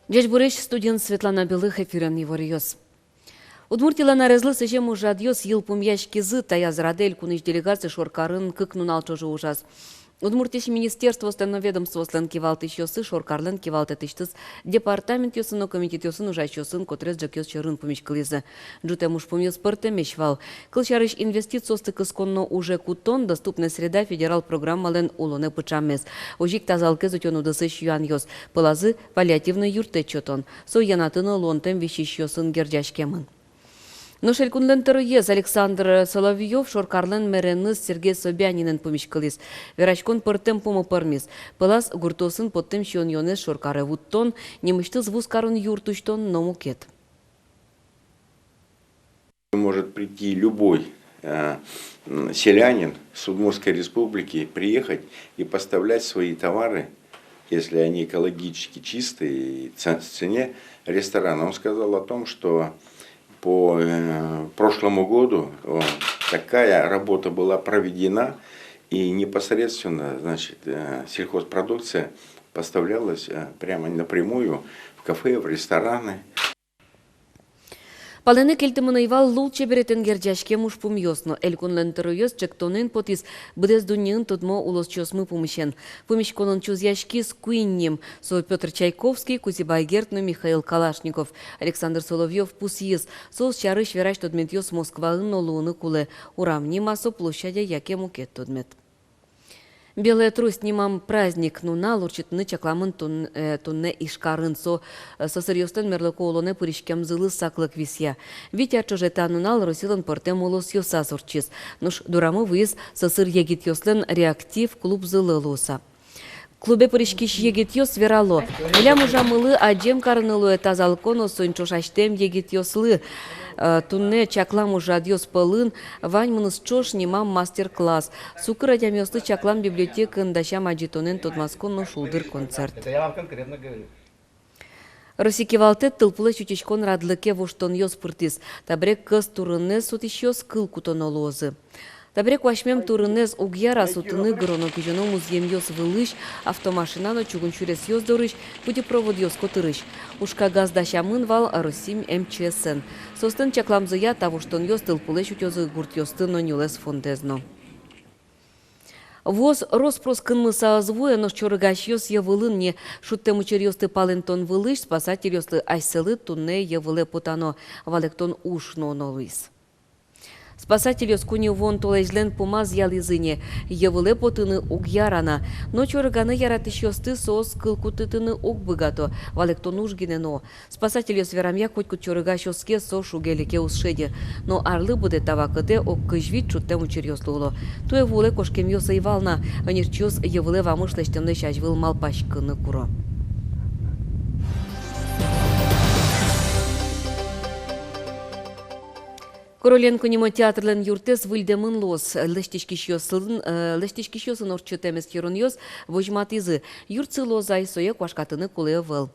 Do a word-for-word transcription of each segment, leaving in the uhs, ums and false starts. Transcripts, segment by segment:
Ӟечбуресь, студиын Светлана Белых, эфирын иворъёс. Удмуртилэн арезлы сӥзем ужрадъёс йылпумъяськизы. Таяз радэ элькунысь делегация шоркарын кык нунал ӵоже ужаз. Удмуртиысь министерствоослэн но ведомствоослэн кивалтӥсьёссы шоркарлэн кивалтэтысьтыз департаментъёсын но комитетъёсын ужасьёсын котрес ӝӧкъёс сьӧрын пумиськылӥзы. Ӝутэм ужпумъёс пӧртэмесь вал. Кылсярысь, инвестициосты кыскон но уже кутон, «Доступная среда» федерал программалэн улонэ пыӵамез. Озьы ик тазалыкез утён удысысь юанъёс, пӧлазы паллиативной юрттэт сётон. Со йӧнаты но луонтэм висисьёсын герӟаськемын. Нош элькунлэн тӧроез Александр Соловьёв шоркарлэн мэреныз Сергей Собянинэн пумиськылӥз. Вераськон пӧртэм пумо пӧрмиз. Пӧлаз гуртоосын поттэм сиён-юонэз шоркаре вуттон, нимысьтыз вузкарон юрт усьтон но мукет. Может прийти любой, э, м, селянин с Удмуртской Республики, приехать и поставлять свои товары, если они экологически чистые и ц-, в цене ресторана. Он сказал о том, что по, э, прошлому году, э, такая работа была проведена, и непосредственно, значит, э, сельхозпродукция поставлялась, э, прямо напрямую в кафе, в рестораны. Палэнэ кельтэмын ӧй вал лулчеберетэн герӟаськем ужпумъёс но. Элькунлэн тӧроез ӵектонэн потӥз быдэс дуннеын тодмо улосчиосмы пумысен. Пумиськонын чузъяськиз куинь ним. Со Пётр Чайковский, Кузебай Герд но Михаил Калашников. Александр Соловьёв пусйиз: соос сярысь верась тодметъёс Москваын но луыны кулэ. Урам ним-а со, площадь-а, яке мукет тодмет. «Белая трость» нимам праздник нунал ортчытыны чакламын тун-, э, туннэ Ижкарын. Со, э, сӧсыръёслэн мерлыко улонэ пыриськемзылы саклык висъя. Вить ар ӵоже та нунал Россилэн пӧртэм улосъёсаз ортчиз. Нош дорамы вуиз сӧсыр егитъёслэн «Реактив» клубзылы луыса. Клубе пыриськись егитъёс верало: милям ужамылы адӟем карыны луэ тазалыко но соин ӵошасьтэм егитъёслы. Э, туннэ чаклам ужрадъёс пӧлын «Ваньмыныз ӵош» нимам мастер-класс, сукыр адямиослы чаклам библиотекаын дасям адӟытонэн тодматскон но шулдыр концерт. Россия кивалтэт тылпулэсь утиськон радлыке воштонъёс пыртӥз. Табере кӧс турынэз сутӥсьёс кыл кутоно луозы. Табере куасьмем турынэз уг яра сутыны гыроно-кизёно музъемъёс вылысь, автомашина но чугун сюресъёс дорысь, путепроводъёс котырысь. Ужкагаз дасямын вал Россиысь эм че эсэн. Соослэн чакламзыя, та воштонъёс тылпулэсь утёзы гуртъёсты но нюлэс фондэз но. Вуос рос-прос кынмыса ӧз вуэ, нош чорыгасьёс йӧ вылын ни. Шудтэм учыръёсты палэнтон вылысь спасательёслы асьсэлы туннэ йӧ вылэ потано, валэктон уж нуоно луиз. Спасательёс куинь вуон толэзьлэн пумаз ялӥзы ни: йӧ вылэ потыны уг яра на. Но чорыганы яратӥсьёсты соос кыл кутытыны уг быгато, валэктон уж гинэ нуо. Спасательёс верамъя, котькуд чорыгась оске, со шуге-леке уз шеды. Но арлы быдэ та вакытэ ог кызь вить шудтэм учыръёс луыло. Туэ вуылэ кошкемъёс ӧй вал на. Ӧнерчиос йӧ вылэ вамыш лэсьтэмлэсь азьвыл малпаськыны куро. Короленко нимо театрлэн юртэз выльдэмын луоз. Лэсьтӥськисьёсын, э, лэсьтӥськисьёсын ортчытэм эскеронъёс возьматӥзы: юрт сылоз ай, сое куашкатыны кулэ ӧвӧл.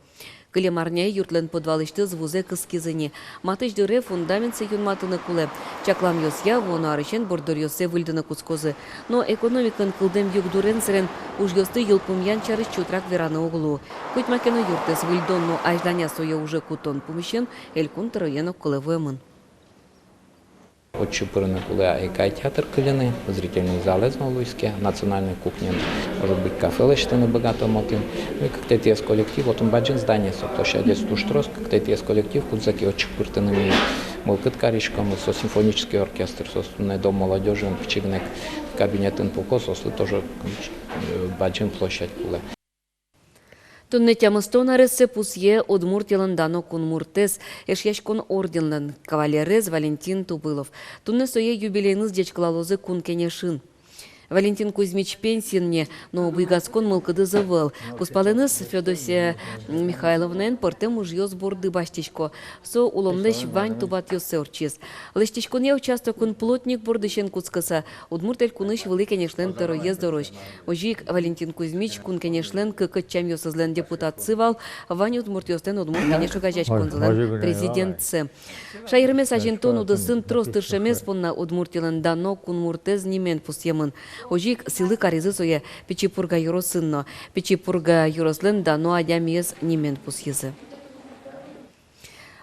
Кылем арняе юртлэн подвалысьтыз вузэ кыскизы ни. Матысь дыре фундаментсэ юнматыны кулэ. Чакламъёсъя, вуоно арысен борддоръёссэ выльдыны кутскозы. Но экономикаын кылдэм югдурен сэрен ужъёсты йылпумъян сярысь чутрак вераны уг луы. Котьма ке но юртэз выльдон но азьланяз сое уже кутон пумысен элькун тӧроен огкылэ вуэмын. Отчы пырыны кулэ ай кай театр кыльыны, зрительный залэз но луиз ке, национальной кухняен, может быть, кафе лэсьтыны быгатом отын. Ну и кыктэтӥез коллектив, отын бадӟым здание, со площадез туж трос, кыктэтӥез коллектив, кудзэ ке отчы пыртыны ми мылкыд кариськом, со симфонический оркестр, соос туннэ Дом молодёжиын пичи гинэ кабинетын пуко, соослы тоже, э, бадӟым площадь кулэ. Туннэ тямыстон аресэ пусъе Удмуртилэн дано кунмуртэз, Эшъяськон орденлэн кавалерез Валентин Тубылов. Туннэ сое юбилееныз ӟечкылалозы Кун Кенешын. Валентин Кузьмич пенсиын ни, но буйгатскон мылкыдыз ӧвӧл. Кузпалэныз Феодосия Михайловнаен пӧртэм ужъёс борды басьтӥсько. Со улонлэсь вань тубатъёссэ ортчиз. Лэсьтӥськонъя участокын плотник бордысен кутскыса, Удмурт Элькунысь Вылӥ Кенешлэн тӧроез дорозь. Озьы ик Валентин Кузьмич Кун Кенешлэн кык ӧтчамъёсызлэн депутатсы вал, вань удмуртъёслэн Удмурт Кенеш огазеяськонзылэн президентсы. Шаермес азинтон удысын трос тыршемез понна Удмуртилэн дано кунмуртэз нимен пусъемын. Озьы ик сӥлы каризы сое Пичи Пурга ёросын но. Пичи Пурга ёрослэн дано адямиез нимен пусйизы.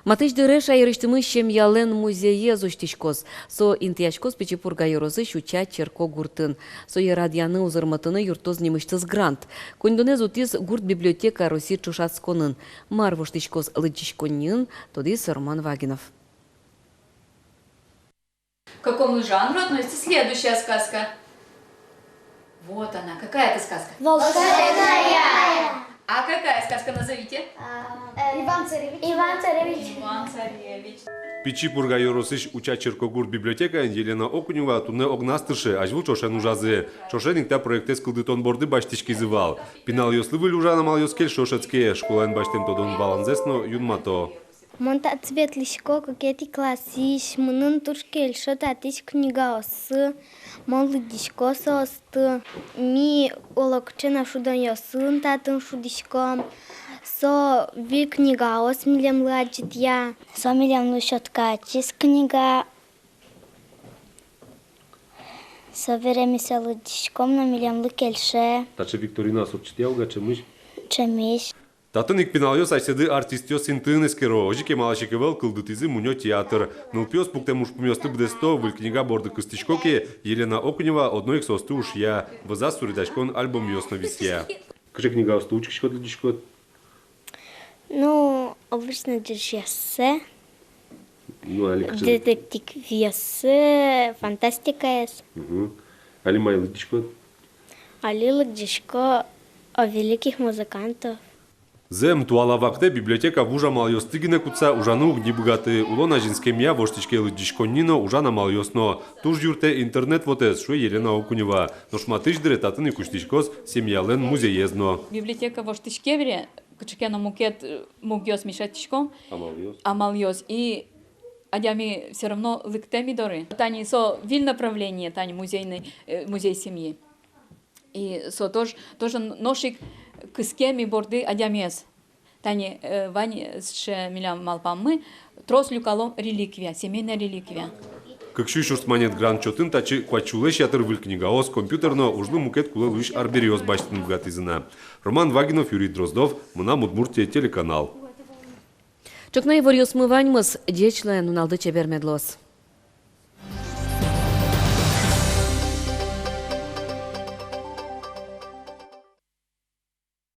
Матысь дыре шаерысьтымы семьялэн музеез усьтӥськоз. Со интыяськоз Пичи Пурга ёросысь Уча черкогуртын. Сое радъяны, узырмытыны юрттоз нимысьтыз грант. Коньдонэз утӥз гурт библиотека Россиысь ӵошатсконын. Мар воштӥськоз лыдӟиськонниын, тодӥз Роман Вагинов. К какому жанру относится следующая сказка? Вот она. Какая это сказка? Волшебная. А какая сказка, назовите? Иван Царевич. Иван Царевич. Иван Царевич. Пичи Пурга ёросысь Уча черкогурт библиотекаын Елена Окунева туннэ огназ тырше, азьвыл ӵошен ужазы. Ӵошен ик та проектэз кылдытон борды басьтӥськизы вал. Пиналъёслы выль ужан амалъёс кельшо шӧдске, школаын басьтэм тодон-валанзэс но юнмато. Мон татчы ветлӥсько кыкетӥ классысь, мыным туж кельшо татысь книгаоссы, мон лыдӟисько соосты. Ми олокыӵе но шудонъёсын татын шудӥськом. Со выль книгаос милемлы адӟытъя. Со милемлы сётӥз книга. Со бере ми сое лыдӟиськом но милемлы кельше. Таӵе викторинаос ортчытъя-а, ӵемысь? Ӵемысь. Татын ик пиналъёс асьсэды артистъёс интыын эскеро, озьы кемалась ик ӧвӧл кылдытӥзы мунё театр. Нылпиос пуктэм ужпумъёсты быдэсто, выль книга борды кыстӥсько ке, Елена Окунева одно ик соосты ушъя, вӧзаз суредаськон альбомъёс но висъя. Кыӵе книгаосты учкиськод, лыдӟиськод? Ну, обычно ӟучъёссэ. Ну, али кыӵе? Детективъёссэ, фантастикаез. Мгм. Али мае лыдӟиськод? Али лыдӟисько о великих музыкантов. Зэм, туала вакытэ библиотека вуж амалъёсты гинэ кутса ужаны уг ни быгаты. Улон азинскемъя воштӥське лыдӟиськонни но, ужан амалъёс но. Туж юрттэ интернет вотэс, шуэ Елена Окунева. Нош матысь дыре татын ик усьтӥськоз семьялэн музеез но. Библиотека воштӥське бере, кыӵе ке но мукет, э, мугъёс ми шедьтӥськом. Амалъёс. Амалъёс. И адями всё равно лыктэ ми доры. Тани со выль направление, тани музейный, э, музей семьи. И со тож-, тоже нош ик кыске ми борды адямиез. Тани, э, вань сыӵе милям малпаммы, трос люкалом реликвия, семейная реликвия. Кык сю сюрс манет грант чотын татчы куать сюлэсь ятыр выль книгаос, компьютер но ужлы мукет кулэ луись арбериос басьтыны быгатӥзы на. Роман Вагинов, Юрий Дроздов, «Мынам Удмуртие» телеканал. Ӵукна на иворъёсмы ваньмыз, ӟеч луэ, нуналды чебер мед луоз.